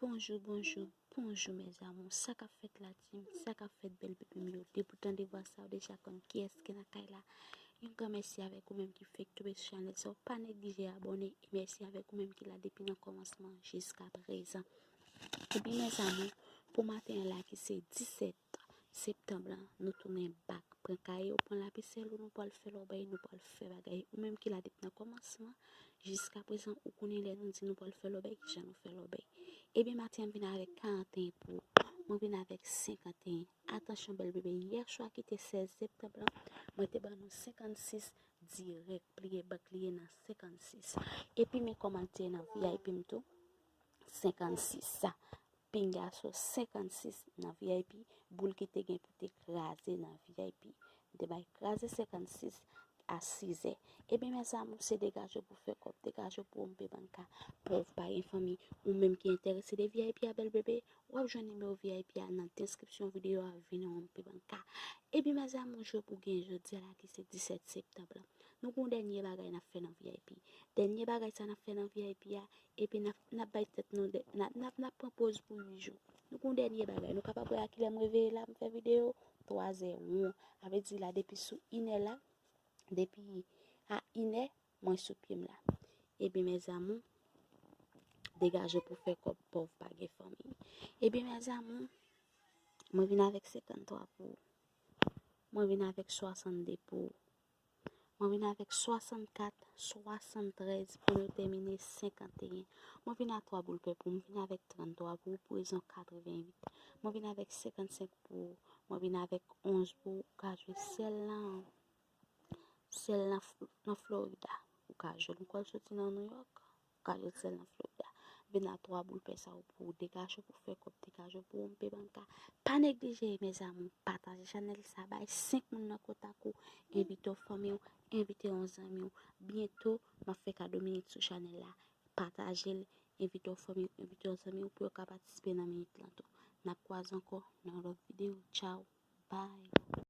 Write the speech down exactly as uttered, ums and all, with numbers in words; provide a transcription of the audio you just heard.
Bonjou, bonjou, bonjou, mes amours. Sa k ap fèt la, team? Sa k ap fèt, bèl bebe m yo? Depi w tande vwa sa, w deja konn kiyès ki nan kay la. Yon gran mèsi avèk ou menm ki fèk tonbe sou chanèl sa, w pa neglije abòne. E mèsi avèk ou menm ki la depi nan kòmansman jiska prezan. Ebyen, mes amours, pou maten an la ki se disèt septanm lan, nou tounen bak. Pran kaye w, pran lapisèl ou, nou pral fè lòbèy, nou pral fè bagay. Ou menm ki la depi nan kòmansman, jiska prezan, ou konnen lè nou di nou pral fè lòbèy, kijan nou fè lòbèy. Ebyen, maten an m vin avèk karanteyen pou ou. Mwen vin avèk senkanteyen. Atansyon, bèl bebe, yè swa ki te sèz septanm lan, mwen te ban nou senkannsis dirèk, pliye bak li ye nan senkannsis. Epi men kòman l te ye nan V I P m tou, senkannsis. Sa, pinga sou senkannsis nan V I P, boul ki te gen pou te kraze nan V I P. M te bay kraze senkannsis a sizè. Ebyen, mes amours, se degaje w pou fè kòb, degaje w pou wonpe banka. Pòv pa gen fanmi, ou menm ki enterese de V I P a, bèl bebe, w ap jwenn nimewo V I P a nan deskripsyon videyo a, vin wonpe banka. Ebyen, mes amours, jwe pou gen jodi a la ki se disèt septanm lan. Nou gen yon dènye bagay n ap fè nan V I P. Dènye bagay sa n ap fè nan V I P a, epi n ap, n ap bay tèt nou, de- n ap, n ap, n ap pran poz pou uit jou. Nou gen yon dènye bagay. Nou kapab wè a kilè m reveye la, m fè videyo, twazè won. A vle di la, depi sou inè la, depi a inè, mwen sou pye m la. Ebyen, mes amours, degaje w pou fè kòb, pòv pa gen fanmi. Ebyen, mes amours, mwen vin avèk senkanntwa pou ou. Mwen vin avèk swasannde pou ou. Mwen vin avèk swasannkat, swasanntrèz pou nou tèmine senkanteyen. Mwen vin a twa boul pè pou ou, mwen vin avèk tranntwa pou ou, prezan katreventuit. Mwen vin avèk senkannsenk pou ou, mwen vin avèk onz pou ou, ou ka jwe sèl nan, sèl nan, F- nan Florida. Ou ka jwe l, m kwè l soti nan New York. Ou ka jwe l sèl nan Florida. Vin a twa boul pè sa yo pou ou, degaje w pou fè kòb, degaje w pou wonpe banka. Pa neglije, mes amours, pataje chanèl sa, bay senk moun nan kontak ou, envite w fanmi w, envite yon zanmi w. Byento, m ap fè kado minit sou chanèl la. Pataje l, envite w fanmi w, envite yon zanmi w pou yo ka patisipe nan minit lan tou. N ap kwaze ankò nan yon lòt videyo. Tchaw, bye.